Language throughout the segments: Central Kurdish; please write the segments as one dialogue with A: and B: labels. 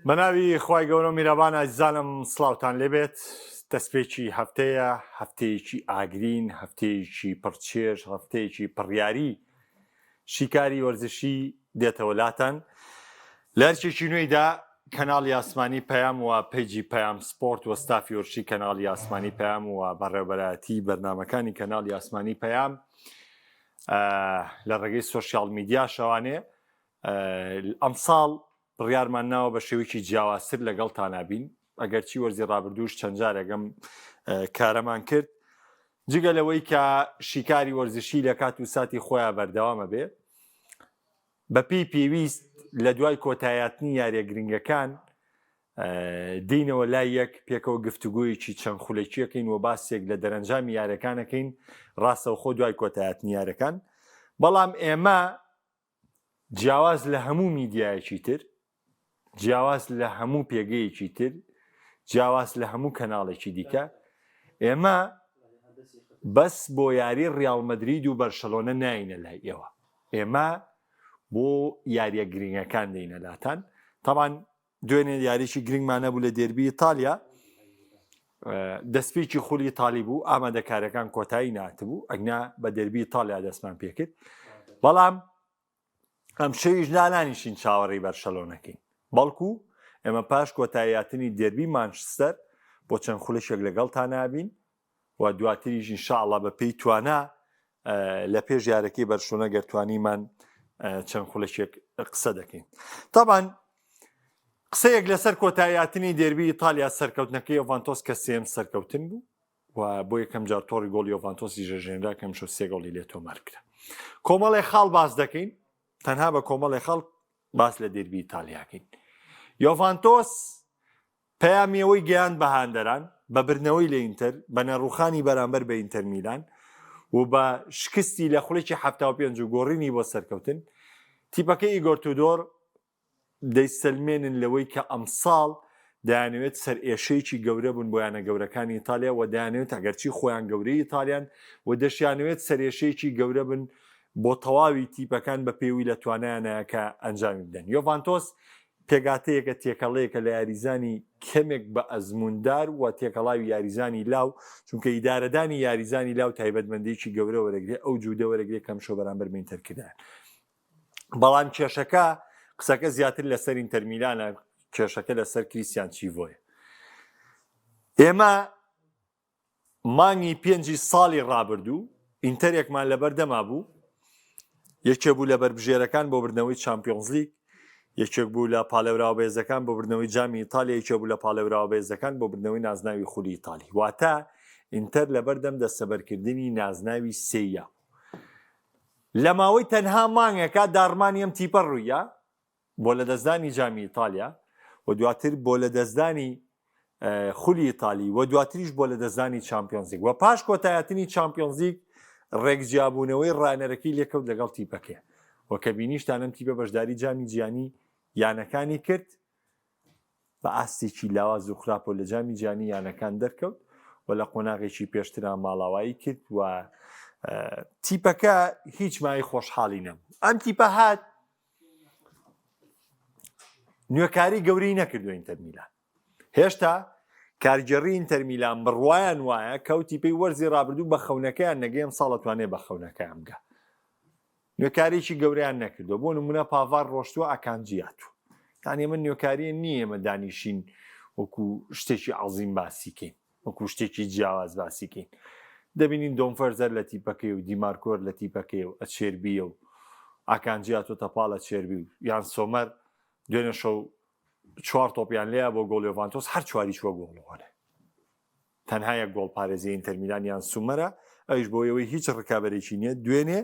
A: بەناوی خوای گەورە و میرەبان ئازیزانم سڵاوتان لێبێت دەستپێکی هەفتەیە هەفتەیەکی ئاگرین هەفتەیەکی پڕچێژ هەفتەیەکی پڕیاری شیکاری وەرزشی دێتەوە لاتان لە ئەرکێکی نوێیدا کەناڵی ئاسمانی پەیام و page ی پەیام سپۆرت و ستافی وەرزشی کەناڵی ئاسمانی پەیام و بەڕێوبەرایەتی بەرنامەکانی کەناڵی ئاسمانی پەیام لە ڕێگەی social media شەوانێ ئەمساڵ بڕیارمان ناوە بە شێوەیەکی جیاوازتر لەگەڵتانا بین، ئەگەرچی وەرزی ڕابردووش چەند جارێک ئەم کارەمان کرد، جگە لەوەی کە شیکاری وەرزشی لە کات و ساتی خۆیان بەردەوامە بێ بەپێی پێویست لە دوای کۆتایاتنی یاریە گرنگەکان دینەوە لای یەک پێکەوە گفتوگۆیەکی چەند خولەکیەکەین و باسێک لە دەرەنجامی یارەکانەکەین ڕاستەوخۆ دوای کۆتایاتنی یارەکان بەڵام ئێمە جیاواز لە هەموو میدیایەکی تر، جیاواز لە هەموو پێگەیەکی تر، جیاواز لە هەموو کەناڵێکی دیکە، ئێمە بەس بۆ یاری ڕیاڵ مەدرید و بەرشەلۆنە ناینە لای ئێوە، ئێمە بۆ یاریە گرنگەکان دێینە لاتان. تەبان دوێنێ یاریی گرنگمان هەبوو لە دێربی ئیتالیا، دەستپێکی خولی ئیتالی بوو، ئامادەکاریەکان کۆتایی ناتبوو، ئەگنا بە دێربی ئیتالیا دەستمان پێکرد، بەڵام ئەم شەویش نانانیشین چاوەڕێی بەرشەلۆنەکەین، بەڵکو ئێمە پاش کۆتاییاتنی دێربی مانچستەر بۆ چەند خولەکێک لەگەڵتان نابین و دواتریش ان شاء اللە بە پێی توانا لە پێش یارەکەی بەرشلۆنە گەر توانیمان چەند خولەکێک قسە دەکەین. تاوان قسەیەک لەسەر کۆتاییاتنی دێربی ئیتالیا سەرکەوتنەکەی یۆڤانتۆس کە سێم سەرکەوتن بوو و بۆ یەکەم جار تۆڕی گۆڵی یۆڤانتۆسی ژەژێنرا کەم شو سێ گۆڵی لێ تۆمار کرا. کۆمەڵێ خاڵ باس دەکەین تەنها بە کۆمەڵێ خاڵ باس لە دێربی ئیتالیاکەین. یۆڤانتۆس پەیامی ئەوەی گەیاند بە هاندەران، بە بردنەوەی لە ئینتەر، بە نەڕووخانی بەرامبەر بە ئینتەر میلان و بە شکستی لە خولەکی 75 و گۆڕینی بۆ سەرکەوتن، تیپەکەی ئیگۆر تودۆر دەیسەلمێنن لەوەی کە ئەمساڵ دەیانەوێت سەرئێشەیەکی گەورە بن بۆ یانە گەورەکانی ئیتالیا و دەیانەوێت ئەگەرچی خۆیان گەورەی ئیتالیان و دەشیانەوێت سەرئێشەیەکی گەورە بن بۆ تەواوی تیپەکان بە پێوی لە توانایانە کە ئەنجامی بدەن. یۆڤانتۆس پێکهاتەیەکە تێکەڵەیەکە لە یاریزانی کەمێک بە ئەزمووندار و تێکەڵاوی یاریزانی لاو، چونکە ئیدارەدانی یاریزانی لاو تایبەتمەندییەکی گەورە وەرەگرێ، ئەو جوودە وەرەگرێ کە ئەمشەو بەرامبەر بە ئینتەر کردیان. بەڵام کێشەکە قسەکە زیاتر لەسەر ئینتەر میلانە، کێشەکە لەسەر کریستیان چیڤۆیە. ئێمە مانگی پێنجی ساڵی ڕابردوو ئینتەرێکمان لەبەردەما بوو، یەکێ بوو لە بەربژێرەکان بۆ بردنەوەی چامپیۆنزلیگ، یەکێک بوو لە پاڵێوراوە بەهێزەکان بۆ بردنەوەی جامی ئیتالیا، یەکێک بوو لە پاڵێوراوە بەهێزەکان بۆ بردنەوەی نازناوی خولی ئیتالی. واتە ئینتەر لەبەردەم دەستەبەرکردنی نازناوی سێیە بوو. لە ماوەی تەنها مانگێکا داڕمانی ئەم تیپە ڕوویدا، بۆ لەدەستدانی جامی ئیتالیا و دواتر بۆ لەدەستدانی خولی ئیتالی و دواتریش بۆ لەدەستدانی چامپیۆنزلیگ و پاش کۆتایەتنی چامپیۆنزلیگ ڕێک جیابوونەوەی ڕانەرەکەی لێکەوت لەگەڵ تیپەکەی و کە بینیشتان ئەم تیپە بەشداری جامی جیهانی یانەکانی کرد بە ئاستێکی لاواز و خراپەوە لە جامی جیهانی یانەکان دەرکەوت و لە قۆناغێکی پێشترا ماڵاوایی کرد و تیپەکە هیچ مای خۆشحاڵی نەبوو ئەم تیپە هات نوێکاری گەورەی نەکردووە ئینتەر میلان هێشتا کارگێڕی ئینتەر میلان بڕوایان وایە کەو تیپەی وەرزی ڕابردوو بە خەونەکەیان نەگەی ئەم ساڵ توانێ بە خەونەکەیان بگە نوێکارێکی گەورەیان نەکردووە بۆ نمونە پاڤار ڕۆشتووە ئەکانجی هاتووە یانی من نوێکاریە نییە ئێمە دانیشین وەکو شتێکی عەزیم باسیکەین وەکو شتێکی جیاواز باسی کەین دەبینین دۆمفەرزەر لە تیپەکەی و دیمارکۆر لە تیپەکەی و ئەچێربیە و ئاکانجی هاتۆتە پاڵ ئەچێربی و یان سۆمەر دوێنێ شەو چوار تۆپیان لێیا بۆ گۆڵ یۆڤانتۆس هەر چواری چووە گۆڵەوەێ تەنها یەک گۆڵ پارێزی ئینتەرمیلان یان سومەرە ئەویش بۆ ئەوەی هیچ ڕکابەرێکی نییە دوێنێ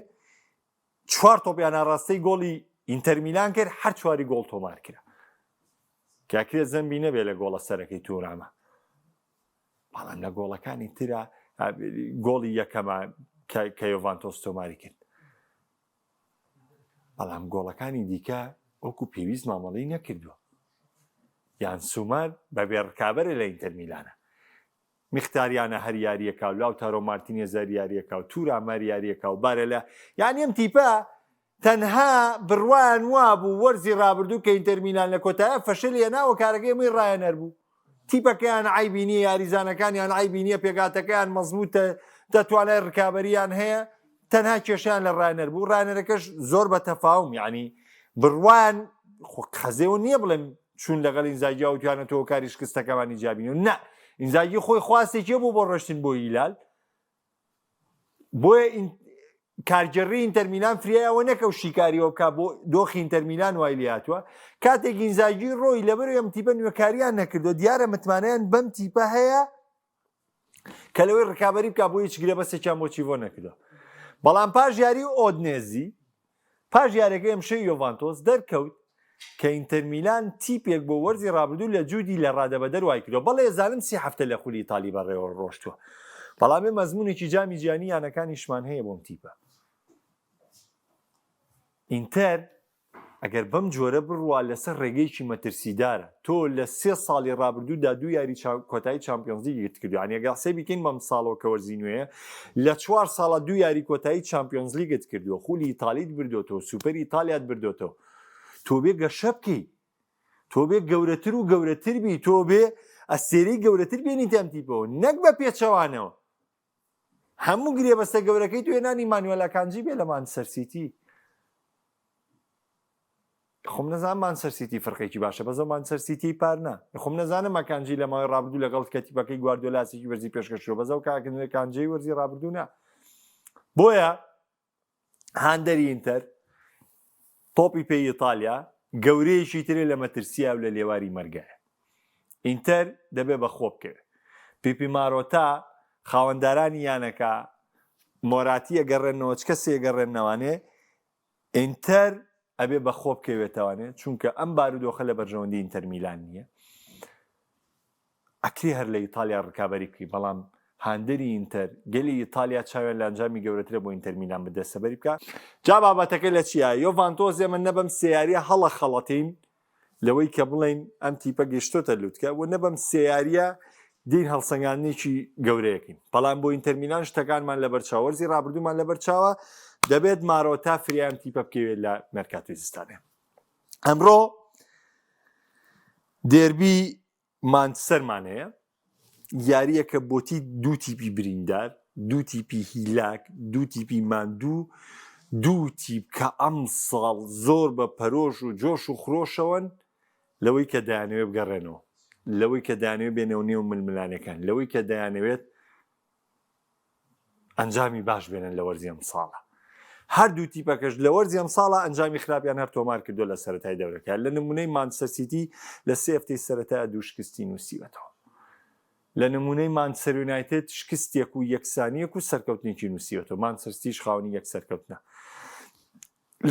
A: چوار تۆپیان ئاراستەی گۆڵی ئینتەرمیلان کرد هەر چواری گۆڵ تۆمار کرا کاکرێت زەمبی نەبێ لە گۆڵە سەرەکەی تورامە بەڵام لە گۆڵەکانی ترا گۆڵی یەکەمە کە یۆڤانتۆس تۆماری کرد بەڵام گۆڵەکانی دیکە وەکو پێویست مامەڵی نەکردووە یان سومار بە بێ ڕکابەرە لە ئینتەرمیلانە میختاریانە هەر یاریەکە و لاوتارۆ مارتینێز هەر یاریەکە و تورام هەر یاریەکە و بارێلا یانی ئەم تیپە. تەنها بڕوایان وابوو وەرزی ڕابردوو کە ئینتەر میلان لە کۆتایە فەشەلی هێنا و کارەکەی ئەمەی ڕاهێنەر بوو. تیپەکەیان عەیبی نییە، یاریزانەکانیان عەیبی نییە، پێکهاتەکەیان مەزبووتە، دەتوانای ڕکابەرییان هەیە، تەنها کێشەیان لە ڕاهێنەر بوو، ڕاهێنەرەکەش زۆر بە تەفاوم یعنی بڕوایان خۆ خەزێوە نییە بڵێم چوون لەگەڵ ئینزاگیا وتیانە تۆ کاری شکستەکەمانی جابینەوە نا ئینزاگی خۆی خواستێکی بوو بۆ ڕۆشتن بۆ هیلال بۆیە کارگێڕی ئینتەرمیلان فریای ئەوە نەکەو شیکاریەوە بک بۆ دۆخی ئینتەرمیلان وای لێهاتووە کاتێک ئینزاگی ڕۆی لەبەر ئەم تیپە نوێکاریان نەکردو دیارە متمانەیان بەم تیپە هەیە کە لەوەی ڕکابی بک بۆ هیچ گرێبەستێکیان بۆ چیڤۆ نەکردووە بەڵام پاش یاری ئۆدنێزی پاش یاریەکەی ئەمشەوی یۆڤانتۆس دەرکەوت کە ئینتەرمیلان تیپێک بۆ وەرزی رابردوو لە جودی لە رادەبەدەر وای کردوە، بەڵێ زانم سی هەفتە لە خولی ئیتالی بەڕێوە رۆشتوە، بەڵام ئێمە ئەزمونێکی جامی جیهانی یانەکانیشمان هەیە بۆم تیپە. ئینتەر ئەگەر بەم جۆرە بڕوا لەسەر ڕێگەیەکی مەترسیدارە تۆ لە سێ ساڵی ڕابردوودا دوو یاری کۆتایی چامپیۆنزلیگت کردو یانی ئەگەر حسێبی کەین بەم ساڵەوە کە وەرزی نوێیە لە چوار ساڵە دوو یاری کۆتایی چامپیۆنزلیگت کردووە خولی ئیتالیت بردۆتەوە سوپەری ئیتالیات بردۆتەوە تۆ بێ گەشە بکەی تۆ بێ گەورەتر و گەورەتر بی تۆ بێ ئەستێرەی گەورەتر بێنیتە ئەم تیپەوە نەک بە پێچەوانەوە هەموو گرێبەستە گەورەکەی تۆ هێنانی مانوێل ئەکانجی بێ لە مانچستەر سیتی خۆم نەزانم مانچستەر سیتی فرقێکی باشە بەزە مانچستەر سیتی پار نا خۆم نەزانم ئەکانجی لە ماوەی ڕابردوو لەگەڵ کەتیپەکەی گواردیۆلا ئاستێکی بەرزی پێشکەش کردووە بەزەو کاکانجی وەرزی ڕابردوو نا بۆیە هاندەری ئینتەر تۆپی پێی ئیتالیا گەورەیەکی ترێ لە مەترسیا و لە لێواری مەرگایە ئینتەر دەبێ بە خۆ بکەوێت پیپی مارۆتا خاوەندارانی یانەکە مۆراتیە گەڕێنەوە چ کەسێ گەڕێنەوانێ ئینتەر ئەبێ بە خۆ بکەوێتەوانێ چونکە ئەم بارودۆخە لە بەرژەوەندی ئینتەر میلان نییە ئەکرێ هەر لە ئیتالیا ڕکابەری بکەی بەڵام هاندەری ئینتەر گەلی ئیتالیا چاویان لە ئەنجامی گەورەترە بۆ ئینتەر میلان بدەستەبەری بکە جا بابەتەکە لە چییە یۆڤانتۆس ئێمە نە بەم سێ یاریە هەڵە خەڵەتین لەوەی کە بڵێین ئەم تیپە گەشتۆتە لوتکە و نە بەم سێ یاریە دین هەڵسەنگاندنێکی گەورەیەکین بەڵام بۆ ئینتەرمیلان شتەکانمان لەبەرچاو وەرزی ڕابردوومان لەبەرچاوە دەبێت مارۆتا فریام تیپە بکەوێت لە مێرکاتۆی زستانێ ئەمڕۆ دێربی مانچسەرمان هەیە یاریەکە بۆتی دوو تیپی بریندار دوو تیپی هیلاک دوو تیپی ماندوو دوو تیپ کە ئەم ساڵ زۆر بە پەرۆش و جۆش و خرۆشەوەن لەوەی کە دەیانەوێت بگەڕێنەوە لەوەی کە دەیانەوێت بێنەوە نێو ململانەکان لەوەی کە دەیانەوێت ئەنجامی باش بێنن لە وەرزی ئەمساڵە هەردوو تیپەکەش لە وەرزی ئەمساڵە ئەنجامی خراپیان هەر تۆمار کردو لە سەرەتای دەورەکە لە نمونەی مانچستەر سیتی لە سێ هەفتەی سەرەتا دوو شکستی نووسیوەتەوە لە نمونەی مانچستەر یونایتد شکستێک و یەکسانیەک و سەرکەوتنێکی نووسیوەتەوە مانچستەر سیتیش خاوەنی یەک سەرکەوتنە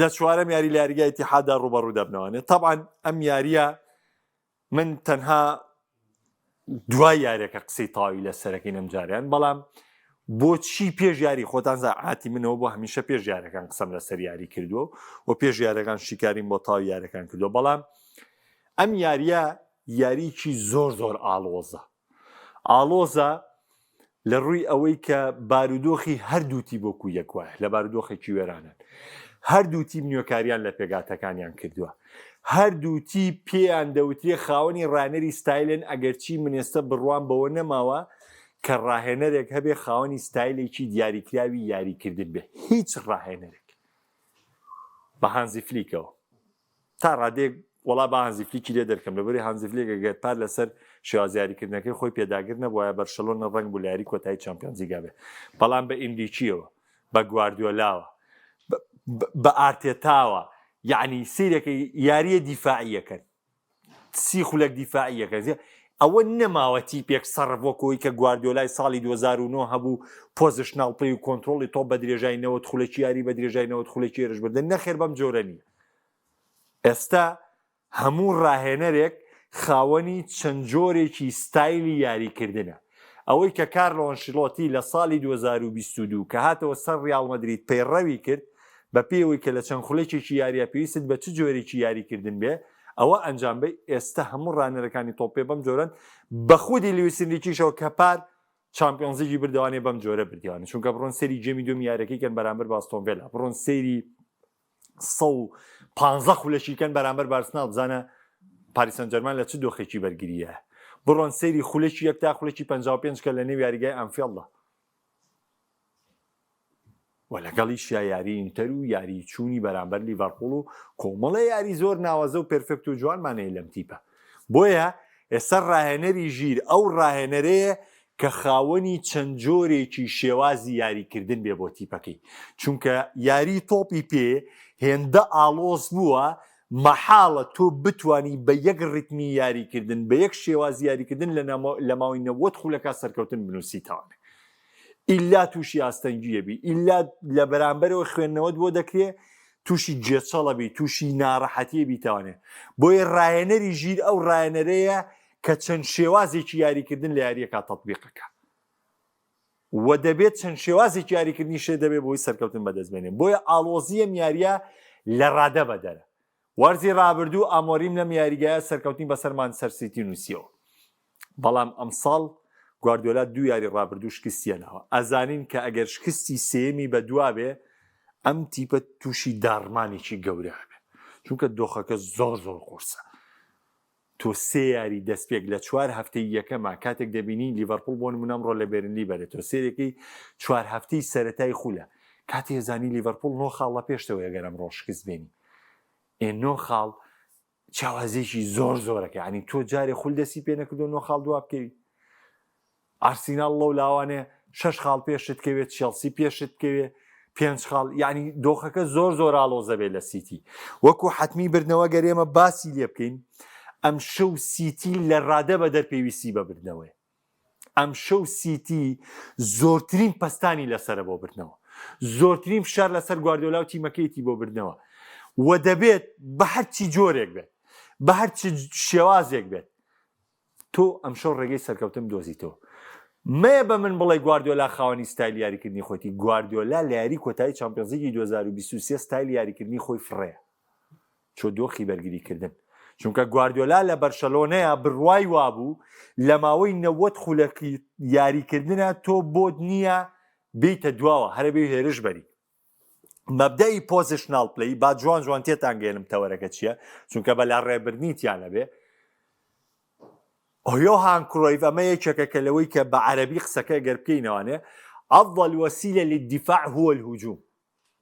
A: لە چوارەم یاری لە یاریگای ئیتیحاددا ڕووبەڕوو دەبنەوانێ تەبعەن ئەم یاریە من تەنها دوای یاریەکە قسەی تەواوی لەسەرەکەین ئەم جاریان بەڵام بۆچی پێش یاری خۆتان زاعاتی منەوە بۆ هەمیشە پێش یارەکان قسەم لەسەر یاری کردووە و پێش یارەکان شیکاریم بۆ تاو یارەکان کردووە بەڵام ئەم یاریە یاریکی زۆر زۆر ئاڵۆزە ئاڵۆزە لە ڕووی ئەوەی کە بارودۆخی هەردوو تیپ وەکو یەک وایە لە بارودۆخێکی وێرانن هەردوو تیپ نوێکاریان لە پێگاتەکانیان کردووە هەردوو تیپ پێیان دەوترێ خاوەنی ڕانەری ستایلن ئەگەرچی من ئێستا بڕوام بەوە نەماوە کە ڕاهێنەرێک هەبێ خاوەنی ستایلێکی دیاریکراوی یاریکردن بێ هیچ ڕاهێنەرێک بە هانزی فلیکەوە تا ڕادەیەک وەڵا با هانزی فلیکی لێ دەرکەم لەبەری هانزی فلیک ئەگەر پار لەسەر شێواز یاریکردنەکەی خۆی پێداگر نەبوایە بەرشەلۆنە ڕەنگ بوو لە یاری کۆتایی چامپیۆنزلیگا بێ بەڵام بە ئینریکیەوە بە گواردیۆلاوە بە ئارتێتاوە یعنی سیرەکەی یاریە دیفاعیەکەن سی خولەک دیفاعیەکە ئەوە نەماوە تیپێک سەرف وەکۆی کە گواردیۆلای ساڵی 2009 هەبوو positional play و کۆنترۆڵی تۆپ بە درێژای 90 خولەکی یاری بە درێژای 90 خولەکی هێرشبردن نەخێر بەم جۆرە نییە ئێستا هەموو ڕاهێنەرێک خاوەنی چەند جۆرێکی ستایلی یاریکردنە. ئەوەی کە کارلۆ ئەنشیلۆتی لە ساڵی 2022 کە هاتەوە سەر ڕیاڵ مەدرید پەیڕەوی کرد، بەپێی ئەوەی کە لە چەند خولەکێکی یارییە پێویستت بە چ جۆرێکی یاریکردن بێ، ئەوە ئەنجام بەی، ئێستا هەموو ڕاهێنەرەکانی تۆپپێ بەم جۆرەن، بە خودی لویس ئینریکیشەوە کە پار چامپیۆنزلیگی بردەوانێ بەم جۆرە بردیوانێ، چونکە بڕۆن سەیری گێمی دووەمی یاریەکەی کەن بەرامبەر بە ئاستۆن ڤێلا، بڕۆن سەیری. 115 خولەکی کەن بەرامبەر بارسناڵ بزانە پاریس سانجەرمان لە چ دۆخێکی بەرگریە بڕۆن سەیری خولەکی یەک تا خولەکی 55 کە لە نێو یاریگای ئەنفێڵدا و لەگەڵیشیا یاری ئینتەر و یاری چوونی بەرامبەر لیڤەرپوڵ و کۆمەڵە یاری زۆر ناوازە و perfect و جوانمان هەیە لەم تیپە بۆیە ئێستا ڕاهێنەری ژیر ئەو ڕاهێنەرەیە کە خاوەنی چەند جۆرێکی شێوازی یاریکردن بێ بۆ تیپەکەی چونکە یاری تۆپی پێ هێندە ئاڵۆز بووە مەحاڵە تۆ بتانی بە یەک ڕیتمی یاریکردن بە یەک شێوازی یاریکردن لە ماوەی 90 خولەکە سەرکەوتن بنووسیتەوانێ ئیلا تووشی ئاستەنگیە بی ئیلا لە بەرامبەرەوە خوێندنەوەت بۆ دەکرێ تووشی گێچەڵە بی تووشی ناڕەحەتیە بیتوانێ بۆیە ڕاهێنەری ژیر ئەو ڕاهێنەرەیە کە چەند شێوازێکی یاریکردن لە یاریەکە تەطبیقەکە و دەبێت چەند شێوازێکی یاریکردنی شێ دەبێت بۆی سەرکەوتن بەدەست بێنێ بۆیە ئاڵۆزیە یاریە لە ڕادە بەدەرە وەرزی ڕابردوو ئامۆریم لەم یاریگایە سەرکەوتنی بەسەر مانچستەر سیتی نووسیەوە بەڵام ئەمساڵ گواردیۆلا دوو یاری ڕابردوو شکستی هێناوە، ئەزانین کە ئەگەر شکستی سێیەمی بەدوا بێ ئەم تیپە تووشی داڕمانێکی گەورە ئەبێ، چونکە دۆخەکە زۆر زۆر قورسە. تۆ سێ یاری دەستپێک لە چوار هەفتەی یەکەما کاتێک دەبینی لیڤەرپوڵ بۆ نمونە ئەمڕۆ لە بێرنلی بەرێت تۆ سێرێکی چوار هەفتەی سەرەتای خولە کاتێ زانی لیڤەرپوڵ نۆ خاڵ لە پێشتەوەیە گەر ئەمڕۆ شکست بێنی ئێ نۆ خاڵ جیاوازیەکی زۆر زۆرەکە یعنی تۆ جارێ خول دەستی پێ نەکردو نۆ خاڵ دوا بکەوی ئارسیناڵ لەو لاوانێ شش خاڵ پێشت کەوێت چێڵسی پێشت بکەوێ پێنج خاڵ یعنی دۆخەکە زۆر زۆر ئاڵۆزە بێت لە سیتی وەکو حتمی بردنەوە گەر ئێمە باسی لێ بکەین ئەم شەو سیتی لە ڕادە بە دەر پێویستی بە بردنەوەی ئەمشەو سیتی زۆرترین پەستانی لەسەرە بۆ بردنەوە، زۆرترین فشار لەسەر گواردیۆلا و تیمەکەیەتی بۆ بردنەوە و دەبێت بە هەرچی جۆرێک بێت، بە هەرچ شێوازێک بێت تۆ ئەمشەو ڕێگەی سەرکەوتن بدۆزیتەوە. مەیە بە من بڵێ گواردیۆلا خاوەنی ستایلی یاریکردنی خۆیتی، گواردیۆلا لە یاری کۆتایی چامپیۆنزلیگی 2023 ستایلی یاریکردنی خۆی فڕێ. چۆ دۆخی بەرگریکردن چونکە گواردیۆلا لە بەرشەلۆنەیە بڕوای وابوو لە ماوەی 90 خولەکی یاریکردنە تۆ بۆت نییە بیتە دواوە هەرە بێ هێرش بەری مەبدەئی positional play با جوان جوان تێتان گەێنم تەوەرەکە چییە چونکە بە لا ڕێبرنی تیانە بێ یۆهان کرۆیف ئەمە یەکێکە کە لەوەی کە بە عەربی قسەکە گەر بکەینەوانێ أفضل وسيلة للدفاع هو الهجوم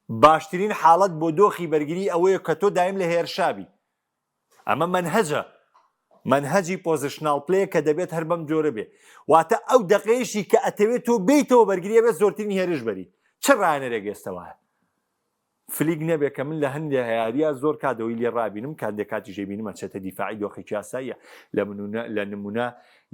A: باشترین حاڵەت بۆ دۆخی بەرگری ئەوەیە کە تۆ دایم لە هێرشا بی. ئەمە مەنهەجە. مەنهەجی positional play کە دەبێت هەر بەم جۆرە بێ. واتە ئەو دەقەیەشی کە ئەتەوێت تۆ بێیتەوە بەرگری ئەبێت زۆرترین هێرش بەری. چ ڕاهێنەرێک ئێستا وایە؟ فلیک نەبێ کە من لە هەندێ یارییا زۆر کات ئەوەی لێ ڕابینم کاندێ کاتیش ئەیبینم ئەچێتە دیفاعی دۆخێکی ئاساییە. لە منونە لە نمونە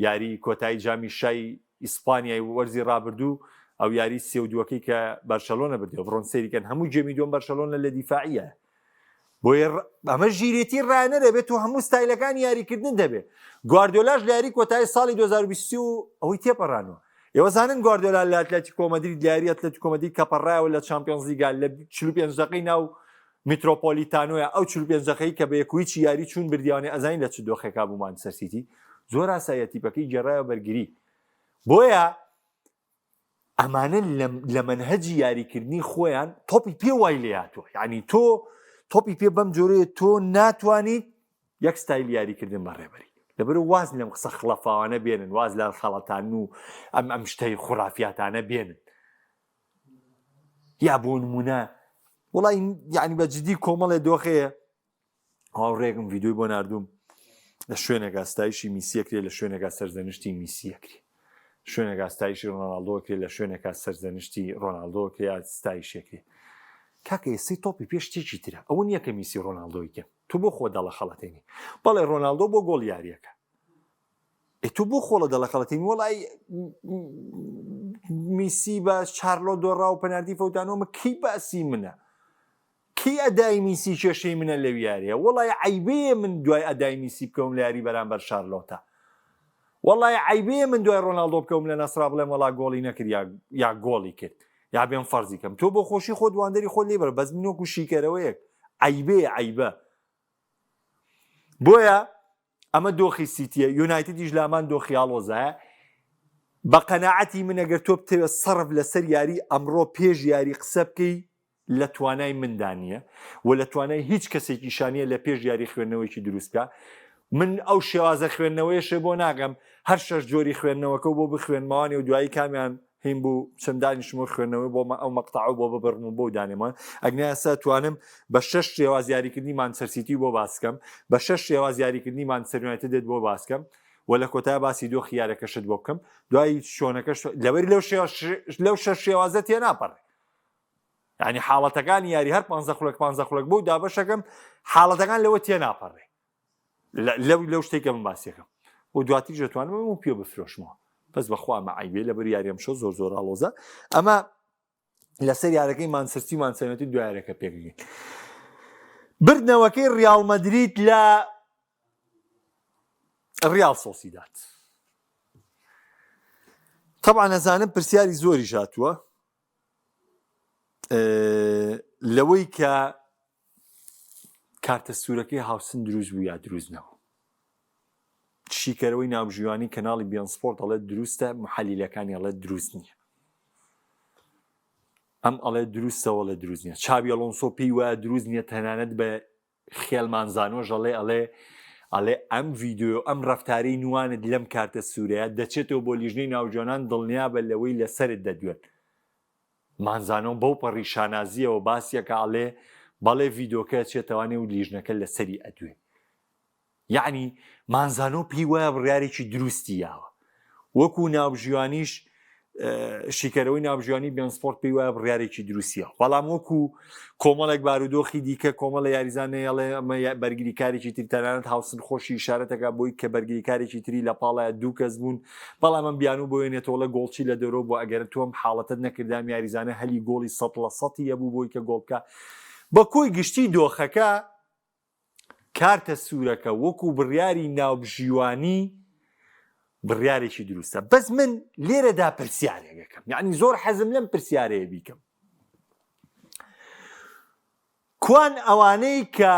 A: یاری کۆتایی جامی شای ئیسپانیای وەرزی ڕابردوو ئەو یاری سێ و دووەکەی کە بەرشەلۆنە بردەوە بڕۆن سەیری کەن هەموو game ی دووەم بەرشەلۆنە لە دیفاعیە بۆیە ئەمە ژیرێتی ڕانەرە بێت و هەموو ستایلەکانی یاریکردن دەبێت گواردیۆلاش لە یاری کۆتایی ساڵی 2023 و ئەوەی تێپەڕانەوە ئێوە زانن گواردیۆلا لە ئەتلەتیکۆ مەدرید لە یاری ئەتلەتیکۆ مەدرید کە پەڕایەوە لە چامپیۆنز لیگا لە 45 دقەی ناو میترۆپۆلیتانۆیە ئەو 45 دقەی کە بە یەکویچی یاری چوون بردیانێ ئەزانین لە چ دۆخێکا بوو مانچستەر سیتی زۆر ئاساییە تیپەکەی گێڕایەوە بەرگری بۆیە ئەمانە لە مەنهەجی یاریکردنی خۆیان تۆپی پێ وای لێ هاتووە یعنی تۆ تۆپی پێ بەم جۆرەیە تۆ ناتوانیت یەک ستایل یاریکردن بەڕێبەری لەبەر واز لەم قسە خڵەفاوانە بێنن واز لە خەڵەتان و ئەم ئەم شتەی خورافیاتانە بێنن یا بۆ نمونە وڵی یعنی بە جدی کۆمەڵێ دۆخەیە هاوڕێکم ڤیدیۆی بۆ ناردووم لە شوێنێکا ستایشی میسیەکرێ لە شوێنێکا سەرزەنشتی میسیەکرێ شوێنێکا ستایشی ڕۆناڵدۆکرێ لە شوێنێکا سەرزەنشتی ڕۆناڵدۆکرێ یا ستایشێکرێ کاکە ئێستی تۆپی پێش شتێکی ترە ئەوە نییە کە میسی ڕۆناڵدۆی کەن تۆ بۆ خۆ دەڵە خەڵەتێنی بەڵێ ڕۆناڵدۆ بۆ گۆڵ یاریەکە ئێ تۆ بۆ خۆڵە دەڵە خەڵەتێنی وەڵی میسی بە چارلۆ دۆڕا و پەناردی فەوتانەوە کی باسی منە کەی ئەدای میسی کێشەی منە لەو یاریە وەڵای عەیبەیە من دوای ئەدای میسی بکەوم لە یاری بەرامبەر شارلۆتە وەڵای عەیبەیە من دوای ڕۆناڵدۆ بکەوم لە نەسرا بڵێم وەڵا گۆڵی نەکرد یا یا گۆڵی کرد یا بێم فەرزی کەم تۆ بۆ خۆشی خۆت واندەری خۆت لێ بەرە بەس من وەکو شیکەرەوەیەک عەیبەیە عەیبە بۆیە ئەمە دۆخی سیتیە یونایتدیش لامان دۆخی ئاڵۆزایە بە قەناعەتی من ئەگەر تۆ بتەوێت سەرف لەسەر یاری ئەمڕۆ پێش یاری قسە بکەی. لە توانای مندا نییە و لە توانای هیچ کەسێکیشا نییە لە پێش یاری خوێندنەوەیەکی دروست بکا. من ئەو شێوازە خوێندنەوەیەشێ بۆ ناکەم هەر شەش جۆری خوێندنەوەکە و بۆ بخوێنمەوانێ و دوایی کامیان هین بوو بچم دانیشم و خوێندنەوەی بۆ ئەو مەقتەعە بۆ ببڕم و بۆ دانێمە ئەگنا ئێستا توانم بە شەش شێواز یاریکردنی مانچستەر سیتی بۆ باسکەم بە شەش شێواز یاریکردنی مانچستەر یونایتدت بۆ باسکەم و لە کۆتا باسی دۆخی یارەکەشت بۆ بکەم دوایی شۆنەکەش لەوەری لەو لەو شەش شێوازە تێناپەڕێ یعنی حاڵەتەکانی یاری هەر پ خولەک پ خولەک بۆ دابەشەکەم حاڵەتەکان لەوە تێناپەڕێ لەو لەو شتێکە من باسیەکەم و دواتریش دەتوانم ئەم پێ بفرۆشمەوە بەس بەخوا ئەمە عیبێ لە بەر یاریەم شۆ زۆر زۆر ئاڵۆزە ئەمە لەسەر یارەکەی مانچستەر سیتی مانچستەر یونایتد دوایەکە پێکگەین بردنەوەکەی ریال مەدرید لە ریال سۆسیداد طبعا ئەزانم پرسیاری زۆری هاتووە لەوەی کە کارتە سوورەکەی هاوسن دروست بوو یا دروست نەبوو شیکەرەوەی ناوبژیوانی کەناڵی بێن سپۆرت ئەڵێت دروستە محەلیلەکانی ئەڵێت دروست نییە ئەم ئەڵێ دروستە وەڵێ دروست نییە چاوی ئەڵۆنسۆ پێی وایە دروست نییە تەنانەت بە خێلمانزانۆش ئەڵێ ئەڵێ ئەڵێ ئەم ڤیدیۆ ئەم ڕەفتارەی نوانت لەم کارتە سوورەیە دەچێتەوە بۆ لیژنەی ناوجۆنان دڵنیابە لەوەی لەسەرت دەدوێن مانزانۆ بەو پەڕی شانازیەوە باسیەکە ئەڵێ بەڵێ ڤیدۆکە ئەچێتەوە نێو لیژنەکە لەسەری ئەدوێ یەعنی مانزانۆ پێی وایە بڕیارێکی دروستی یاوە وەکو ناوبژیوانیش شیکەرەوەی ناوبژیوانی بێن سپۆرت پێی وایە بڕیارێکی دروستیە بەڵام وەکو کۆمەڵێک بارودۆخی دیکە کۆمەڵە یاریزان نەیەڵێ ئەمە بەرگریکارێکی تر تەنانەت هاوسن خۆشی ئیشارەتەکە بۆی کە بەرگریکارێکی تری لە پاڵایە دوو کەس بوون بەڵام ئەم بیانوو بۆ وێنێتەوەڵە گۆڵچی لە دەرۆ بۆ ئەگەر تۆم حاڵەتت نەکردام یاریزانە هەلی گۆڵی سەد لە سەتی هەبوو بۆی کە گۆڵ بکە بە کۆی گشتی دۆخەکە کارتە سوورەکە وەکو بڕیاری ناوبژیوانی بڕیارێکی دروستە بەس من لێرەدا پرسیارێکەکەم یعنی زۆر حەزم لەم پرسیارەیە بیکەم کوان ئەوانەی کە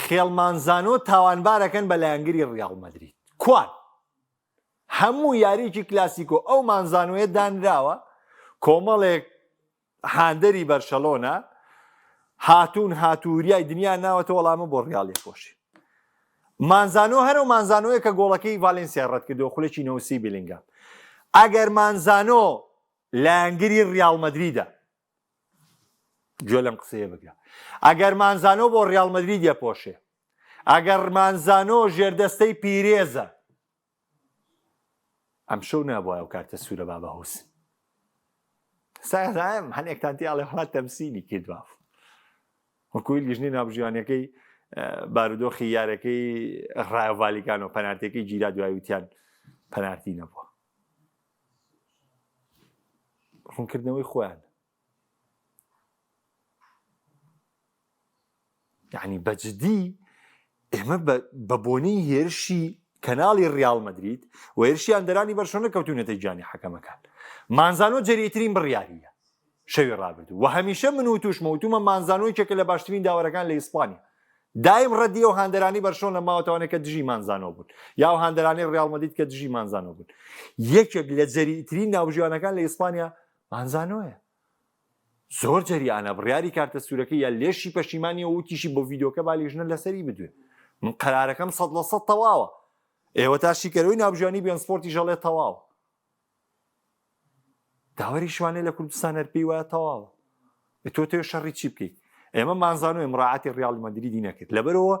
A: خێڵمانزانۆ تاوانبارەکەن بە لایەنگری ڕیاڵ مەدرید کوان هەموو یاریکی کلاسیکۆ ئەو مانزانۆیە دانراوە کۆمەڵێک هاندەری بەرشەلۆنە هاتوون هاتووریای دنیا ناوەتە وەڵامە بۆ ڕیاڵ یەکۆشی مانزانۆ هەرو مانزانۆیە کە گۆڵەکەی ڤالێنسیا ڕەتکردەوە خولێکی نەوسی بیلینگام ئەگەر مانزانۆ لایەنگری ڕیاڵ مەدریدە گوێ لەم قسەیە بگرە ئەگەر مانزانۆ بۆ ڕیاڵ مەدرید یەپۆشێ ئەگەر مانزانۆ ژێردەستەی پیرێزە ئەمشەو نابووە ئەو کارتە سوورە بابە هوسن سایم هەنێکتان تی ئەڵێ وڵات تەمسیلی کرد باف وەکوی لیژنەی ناوبژیوانەکەی بارودۆخی یارەکەی ڕایۆ ڤالیکانۆ پەنارتەکەی گیرا دوای وتیان پەنارتی نەبووە ڕوونکردنەوەی خۆیان یعنی بەجددی ئێمە بە بۆنەی هێرشی کەناڵی ریال مەدرید و هێرشی هاندەرانی بەرشۆنە کەوتونەتە گیانی حەکەمەکان مانزانۆ جەریترین بڕیاریە شەوی ڕابردوو و هەمیشە من و توشمە وتومە مانزانۆ یەکێکە لە باشترین داوەرەکان لە ئیسپانیا دایم ڕەدی ئەو هاندەرانی بەرشۆنە ماوەتەوانە کە دژی مانزانۆ بوون یا ئەو هاندەرانی ریال مەدرید کە دژی مانزانۆ بوون یەکێک لە جەریترین ناوبژیوانەکان لە ئیسپانیا مانزانۆیە زۆر جەریانە بڕیاری کارتە سوورەکەی یا لێشی پەشیمانیەوە وتیشی بۆ ڤیدۆکە با لیژنە لەسەری بدوێ من قەرارەکەم 100% تەواوە ئێوە تا شیکەرەوەی ناوبژیوانی بێن سپۆرتی ژەڵێ تەواوە داوەری شوانێ لە کوردستان هەر پێی وایە تەواوە تۆ تێ شەڕی چی بکەیت ئێمە مانزانۆ مراعاتی ڕیاڵ مەدریدی نەکرد لەبەرەوە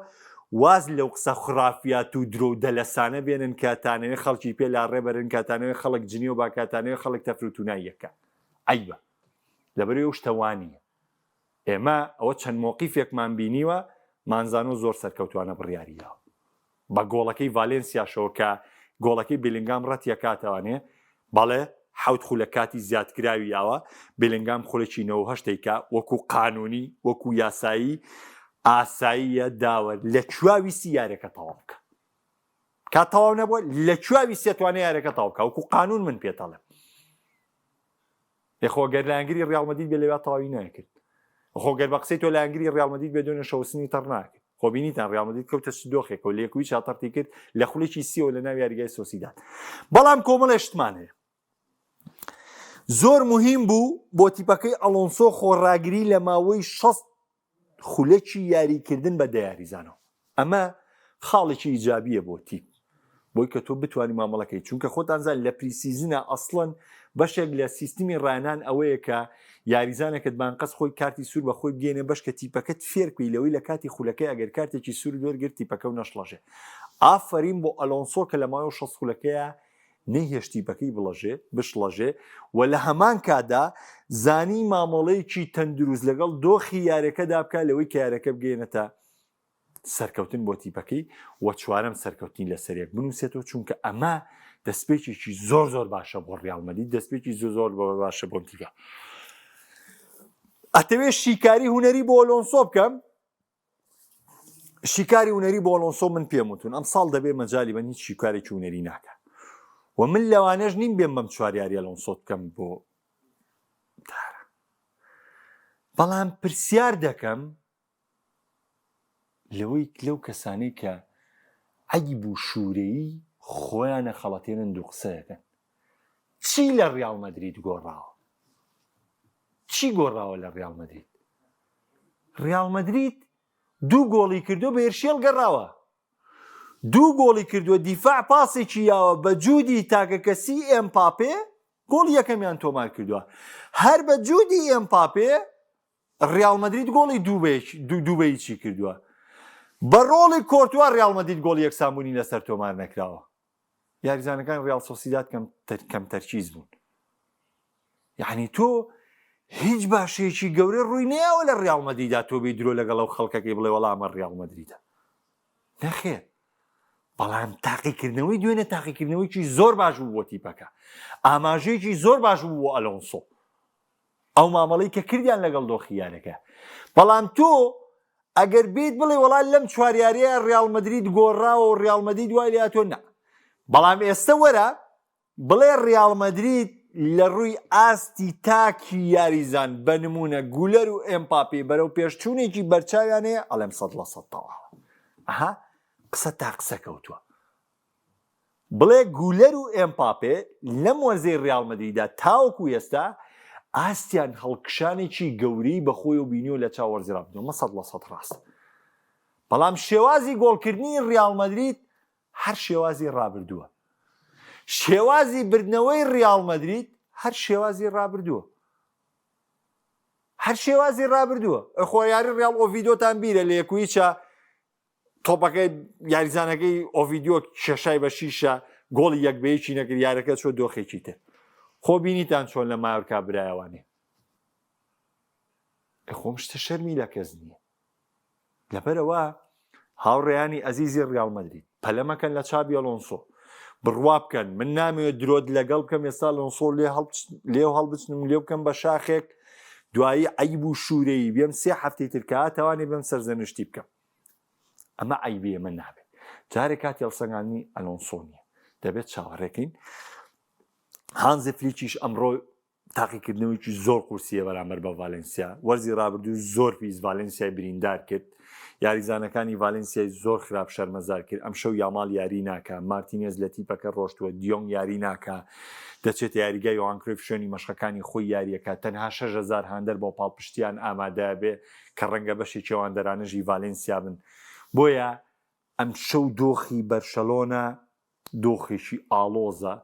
A: واز لەو قسە خرافیات و درۆ و دەلەسانە بێنن کاتانەوەی خەڵکی پێ لا ڕێبەرن کاتانەوەی خەڵک جنیۆ با کاتانەوەی خەڵک تەفروتونای یەکە عیبە لەبەرەوەی ئەو شتە وانیە ئێمە ئەوە چەند مۆقیفێکمان بینیوە مانزانۆ زۆر سەرکەوتوانە بڕیاری یاوە بە گۆڵەکەی ڤالێنسیاشەوە کە گۆڵەکەی بیلنگام ڕەتیەکاتەوانێ بەڵێ حەوت خولە کاتی زیادکراوی یاوە بیلنگام خولێکی 98 کە وەکو قانونی وەکو یاسایی ئاساییە داوە لە کوێ ویستی یارەکە تەواو بکە کات تەواو نەبووە لە کوێ ویستیە توانێ یارەکە تەواو بکە وەکو قانون من پێتەڵێم ئێ خۆ گەر لایەنگری ڕیاڵ مەدرید بێ لەویا تەواوی نەکرد خۆ گەر بە قسەی تۆ لایەنگری ڕیاڵ مەدرید بێ دوێنێ شەوسنی تەڕ ناکرد خۆ بینیتان ڕیاڵ مەدرید کەوتە چ دۆخێکەوە لە یەکوی چاتەڕتی کرد لە خولێکی سیەوە لە ناو یاریگای سۆسیداد بەڵام کۆمەڵێ شتمان هەیە. زۆر مهم بوو بۆ تیپەکەی ئەڵۆنسۆ خۆڕاگری لە ماوەی 60 خولەکی یاریکردن بە دە یاریزانەوە. ئەمە خاڵێکی ئیجابییە بۆ تیپ بۆی کە تۆ بتوانی مامەڵەکەی چونکە خۆتان زان لە pre-season ە ئەسڵەن بەشێک لە سیستمی ڕانان ئەوەیە کە یاریزانێکت بانقەس خۆی کارتی سوور بە خۆی بگەێنێ بەش کە تیپەکەت فێرکوی لەوەی لە کاتی خولەکەی ئەگەر کارتێکی سوور وەرگرت تیپەکە و نەشڵەژێ ئافرین بۆ ئەلۆنسۆ کە لە ماوەی 60 خولەکەیە نەیهێشت تیپەکەی بڵەژێ بشڵەژێ و لە هەمان کاتدا زانی مامەڵەیەکی تەندروست لەگەڵ دۆخی یارەکەدا بکە لەوەی کە یارەکە بگەێنێتە سەرکەوتن بۆ تیپەکەی و چوارەم سەرکەوتنی لەسەر یەک بنووسێتەوە چونکە ئەمە دەستپێکێکی زۆر زۆر باشە بۆ ڕیاڵ مەدرید دەستپێکی زۆر زۆر باشە بۆ تیپە ئەتەوێت شیکاری هونەری بۆ ئۆلۆنسۆ بکەم شیکاری هونەری بۆ ئۆلۆنسۆ من پێم وتون ئەم ساڵ دەبێ مەجای بن هیچ شیکارێکی هونەری ناکە و من لەوانەش نیم بێم بەم چوار یاریە ئەلۆنسۆ بکەم بۆ تارە بەڵام پرسیار دەکەم لەوەی لەو کەسانەی کە عەیب و شوورەیی خۆیان ئەخەڵەتێنن دوو قسەیەکەن چی لە ڕیاڵ مەدرید گۆڕاوە؟ چی گۆڕاوە لە ڕیاڵ مەدرید؟ ڕیاڵ مەدرید دوو گۆڵی کردو بە هێرشی هەڵگەڕاوە دوو گۆڵی کردووە دیفاع پاسێکی یاوە بە جودی تاکەکەسی ئێمپاپێ گۆڵی یەکەمیان تۆمار کردووە هەر بە جودی ئێمپاپێ ڕیاڵ مەدرید گۆڵی دوو بە هیچی کردووە. بە ڕۆڵی کۆرتوا ڕیاڵ مەدرید گۆڵی یەکسانبوونی لەسەر تۆمار نەکراوە. یاریزانەکان ڕیاڵ سۆسیداد کەم تەرکیز بوون. یعنی تۆ هیچ باشەیەکی گەورە ڕووی نەیاوە لە ڕیاڵ مەدریدا تۆ بێ درۆ لەگەڵ ئەو خەڵکەکەی بڵێ وەڵا ئەمە ڕیاڵ مەدریدە. نەخێر. بەڵام تاقیکردنەوەی دوێنێ تاقیکردنەوەیکی زۆر باش بوو بۆ تیپەکە. ئاماژەیەکی زۆر باش بوو بۆ ئەلۆنسۆ. ئەو مامەڵەی کە کردیان لەگەڵ دۆخی یانەکە بەڵام تۆ ئەگەر بیت بڵێ وەڵا لەم چوار یاریە ڕیاڵ مەدرید گۆڕاوە و ڕیاڵ مەدرید وای لێهاتووە نا بەڵام ئێستا وەرە بڵێ ڕیاڵ مەدرید لە ڕووی ئاستی تاکی یاریزان بە نمونە گولەر و ئێمپاپی بەرەو پێشچوونێکی بەرچاویان هەیە ئەڵێم سەد لە سەد تەواوە ئەها قسە تا قسە کەوتووە بڵێ گولەر و ئێمپاپێ لەم وەرزەی ریال مەدریدا تاوەکو ئێستا ئاستیان هەڵکشانێکی گەورەی بەخۆیەوە بینیوە لە چاو وەرزی رابردوو، ئەمە 100% راستە، بەڵام شێوازی گۆڵکردنی ریال مەدرید هەر شێوازی رابردووە، شێوازی بردنەوەی ریال مەدرید هەر شێوازی رابردووە. هەر شێوازی رابردووە. خۆ یاری ریال ئۆڤیدۆتان بیرە لە یەکویچە تۆپەکەی یاریزانەکەی ئۆڤیدیۆ کێشای بە شیشە گۆڵی یەک بە یەکی نەکرد یارەکە چۆ دۆخێکی تر خۆ بینیتان چۆن لە مایۆرکا برایەوانێ خۆم شتە شەرمی لە کەس نییە لەبەرەوە هاوڕێیانی ئەزیزی ڕیاڵ مەدرید پەلە مەکەن لە چابی ئەلۆنسۆ بڕوا بکەن من نامەوێت درۆت لەگەڵ بکەم ئێستا لۆنسۆ لێ لێ هەڵبچنم لێ بکەم بە شاخێک دوایی عیب و شوورەی بێم سێ هەفتەی ترکە تاوانێ بێم سەرزەنشتی بکەم ئەمە عەیبی ئێمە نابێت جارێ کاتی هەڵسەنگاندنی ئەلۆنسۆ نییە دەبێت چاوەڕێکەین هانزی فلیکیش ئەمڕۆ تاقیکردنەوەیکی زۆر قورسیە بەرامبەر بە ڤالنسیا وەرزی رابردوو زۆر پیس ڤالنسیای بریندار کرد یاریزانەکانی ڤالنسیای زۆر خراپ شەرمەزار کرد ئەم شەو یامال یاری ناکە مارتینێز لە تیپەکە ڕۆشتووە دیۆنگ یاری ناکە دەچێتە یاریگای یۆهان کرۆیف شوێنی مەشقەکانی خۆی یاریەکە تەنها 6000 هاندەر بۆ پاڵپشتیان ئامادە بێ کە ڕەنگە بەشێکی ئەو هاندەرانەش ی ڤالێنسیا بن، بۆیە ئەمشەو دۆخی بەرشەلۆنە دۆخێکی ئاڵۆزە،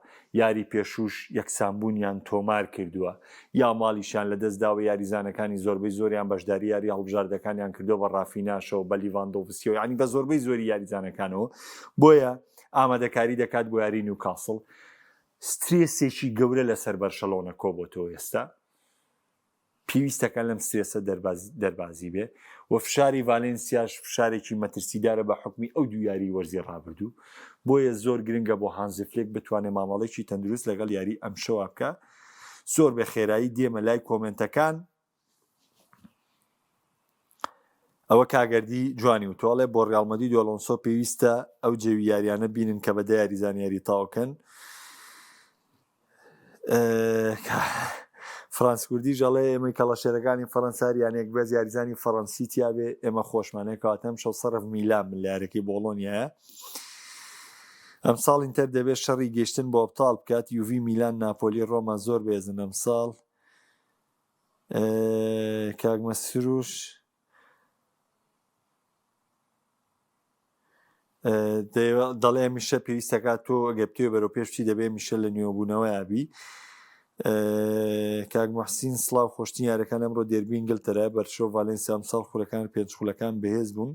A: یاری پێشووش یەکسانبوونیان تۆمار کردووە، یامالیشیان لەدەستداوە، یاریزانەکانی زۆربەی زۆریان بەشداری یاری هەڵبژاردەکانیان کردووە بە ڕافیناشەوە، بە لیڤاندۆڤسکیەوە، یانی بە زۆربەی زۆری یاریزانەکانەوە، بۆیە ئامادەکاری دەکات بۆ یاری نیوکاسڵ. سترێسێکی گەورە لەسەر بەرشەلۆنە کۆبۆتەوە ئێستا. پێویستەکە لەم سترێسە دەربازی بێ و فشاری ڤالێنسیاش فشارێکی مەترسیدارە بە حوکمی ئەو دوو یاریی وەرزی رابردوو، بۆیە زۆر گرنگە بۆ هانزی فلێک بتوانێ مامەڵەیەکی تەندروست لەگەڵ یاریی ئەمشەوە بکا. زۆر بە خێرایی دێمە لای کۆمێنتەکان. ئەوە کاگەردی جوانی وتوە ئەڵێ بۆ ڕیاڵ مەدرید و ئەلۆنسۆ پێویستە ئەو جەوی یاریانە بینن کە بە دە یاریزان یاری تاوکەن. فرانس کوردیش ئەڵێ ئێمەی کەڵەشێرەکانی فەرەنسا یانێک بەس یاریزانی فەرەنسی تیاابێ ئێمە خۆشمانەیە کەواتە ئەم شەو سەرف میلان من لە یاریەکەی بۆڵۆنیایە. ئەمساڵ ئینتەر دەبێت شەڕی گەشتن بۆ ئەبتاڵ بکات یوڤی میلان ناپۆلی ڕۆما زۆر بێزن ئەمساڵ کاک مەسروش دەڵێ هەمیشە پێویستەکات تۆ ئەگەر بتوێ بەرەو پێش بچی دەبێ میشە لە نوێبوونەوەیا بی کاک محسین سڵاو خۆشترین یارەکان ئەمڕۆ دێربی ئینگلتەرا بەرشۆ ڤالێنسیا ئەمساڵ خولەکان پێنج خولەکان بەهێز بوون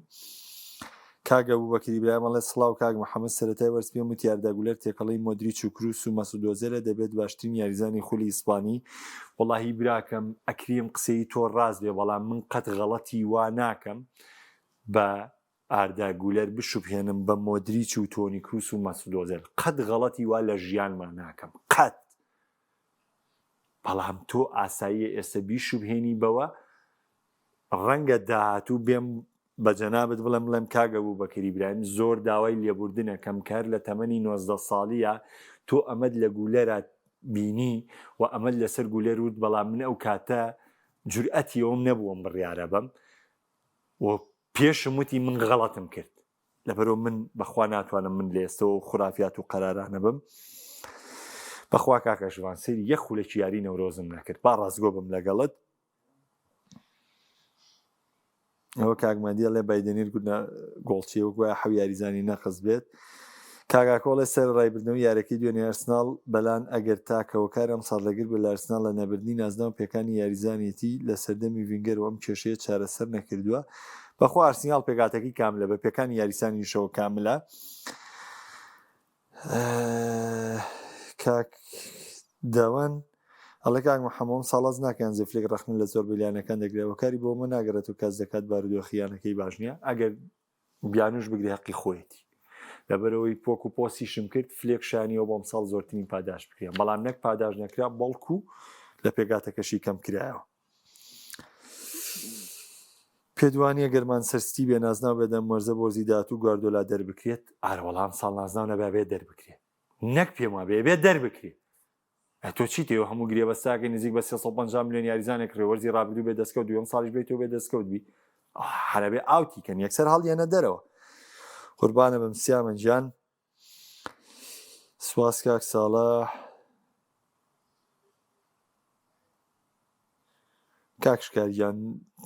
A: کاک ئەبوبەکری برایم ئەڵێ سڵاو کاک محەممەد سەرەتای وەرز پێم وت یاردا گولەر تێکەڵەی مۆدریچ و کروس و مەسعود ئۆزێلە دەبێت باشترین یاریزانی خولی ئیسپانی وەڵاهی براکەم ئەکریم قسەی تۆ ڕاست بێ بەڵام من قەت غەڵەتی وا ناکەم بە ئاردا گولەر بشوبهێنم بە مۆدریچ و تۆنی کروس و مەسعود ئۆزێل قەت غەڵەتی وا لە ژیانما ناکەم قەت بەڵام تۆ ئاساییە ئێستا بیشوبهێنی بەوە ڕەنگە داهاتوو بێم بە جەنابت بڵێم بڵێم کاک ئەبوبەکری برایم زۆر داوای لێبوردنەکەم کە هەر لە تەمەنی 19 ساڵیە تۆ ئەمەت لە گولەرا بینی و ئەمەت لەسەر گولەر وت بەڵام من ئەو کاتە جورئەتی ئەوم نەبوو ئەم بڕیارە بەم و پێشم وتی من غەڵەتم کرد لەبەرەوە من بەخوا ناتوانم من لە ئێستەوە خورافیات و قەرارانە بم بەخوا کاکە ژوان سەیری یەک خولەکی یاری نەورۆزم نەکرد با ڕاستگۆ بم لەگەڵت ئەوە کاک مادی ئەڵێ بایدەنیر گوتنا گۆڵچی وەک وایە حەو یاریزانی نەقس بێت کاگاکۆڵێ سەر ڕایبردنەوەی یارەکەی دوێنێ ئەرسناڵ بەلان ئەگەر تاکەوە کار ئەم ساڵ ڕێگر بێت لە ئەرسناڵ لە نەبردنی نازناو پێکانی یاریزانێتی لە سەردەمی ڤینگەر و ئەم کێشەیە چارەسەر نەکردووە بەخوا ئەرسیناڵ پێکاتەکەی کاملە بە پێکانی یاریسانیشەوە کاملە کاک داوان ئەڵێ کاک محەممەد ساڵاز ناکەن زیفلێک ڕەخنە لە زۆر بلیانەکان دەگرێت وەکاری بۆ مە ناگەڕێت و کەس دەکات بارودۆخی یانەکەی باش نییە ئەگەر بیانوش بگری هەقی خۆیەتی لەبەرەوەی پۆک و پۆسیشم کرد فلێک شانیەوە بۆم ساڵ زۆرترین پاداش بکرێن بەڵام نەک پاداش نەکرا بەڵکو لە پێگاتەکەشی کەم کرایەوە پێت وانیە گەر مانچستەر سیتی بێ نازناو بێت ئەم وەرزە بۆ وەرزی داهاتوو گواردۆلا دەربکرێت؟ ئارە وەڵا ئەمساڵ نازناو نەبا بێت دەربکرێت نەک پێم وابێ بێت دەربکرێت تۆ چی تێوە هەموو گرێبەستاکەی نزیک بە 350 میلیۆن یاریزانێک ڕێ وەرزی ڕابردوو بێ دەستکەوت دووەم ساڵیش بێت تۆ بێ دەستکەوت بی حرەبێ ئاوتی کەن یەکسەر هەڵیەنە دەرەوە قوربانە بم سیامە گیان سواس کاک ساڵح کاک شکار گیان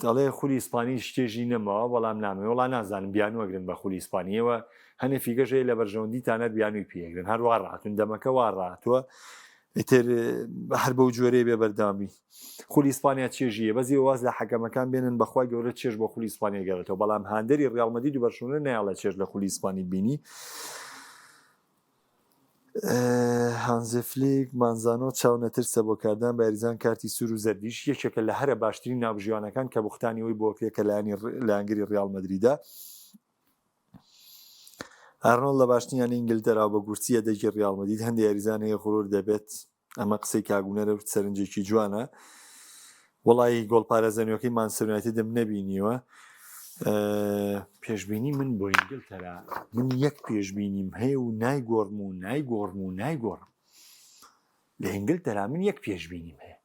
A: دەڵێ خولی ئیسپانی شتێژی نەماوە بەڵام نامەوێ وڵا نازانم بیانوەگرن بە خولی ئیسپانیەوە هەنێ فیگەش هەیە لە بەرژەوەندیتانە بیانووی پێگرن هەر وا ڕاتون دەمەکە وا ڕاتوە ئیتر هەر بەو جۆرەی بێ بەردەوامی خولی ئیسپانیا چێژیە بەزی واز لە حەکەمەکان بێنن بەخوای گەورە چێژ بۆ خولی ئیسپانیا گەڕێتەوە بەڵام هاندەری ڕیاڵ مەدرید و بەرشلۆنە نایەڵێ چێژ لە خولی ئیسپانی بینی هانزی فلیک، مانزانۆ چاونەترسە بۆ کاردان بە یاریزان کارتی سوور و زەردیش یەکێکە لە هەرە باشترین ناوبژیوانەکان کە بوختانی ئەوی بۆ کرێ کە لایەنی لایەنگری ڕیاڵ مەدریدە. ئارنۆڵد لە باشترین یانەی ئینگلتەرا و بە گورچی یەدەگی ڕیاڵ مەدرید هەندێ یاریزان هەیە غرور دەبێت ئەمە قسەی کاک هونەرە و سەرنجێکی جوانە وەڵی گۆڵپارێزە نوێکەی مانچستەر یونایتدم نەبینیوە پێشبینی من بۆ ئینگلتەرا من یەک پێشبینیم هەیە و نایگۆڕم و نایگۆڕم و نایگۆڕم لە ئینگلتەرا من یەک پێشبینیم هەیە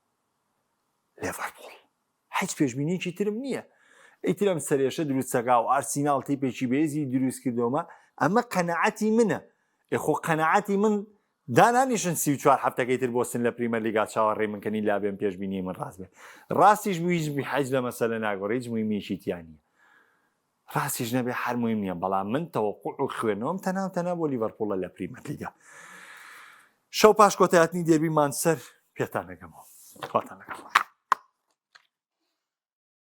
A: لێڤەرپوڵ هیچ پێشبینیەکی ترم نییە ئیتر ئەم سەرێشە دروستەکە و ئارسیناڵ تیپێکی بێزی دروست کردۆمە ئەمە قەنەعەتی منە ئێخۆ قەنەعەتی من دانانیشن 34 هەفتەکەی تر بۆستن لە پریمەر لیگا چاوەڕێی من کەنی لابێم پێشبینی من ڕاست بێ ڕاستیش بوو هیچ حەج لە مەسەلە ناگۆڕێ هیچ مهمیەکی تیا نییە ڕاستیش نەبێ هەر مهم نییە بەڵام من تەوەقع و خوێندنەوەم تەنها و تەنها بۆ لیڤەرپوڵە لە پریمەر لیگا شەو پاش کۆتایهاتنی دێربی مانچستەر پێتان دەگەمەوە خواتان لەگەڵ.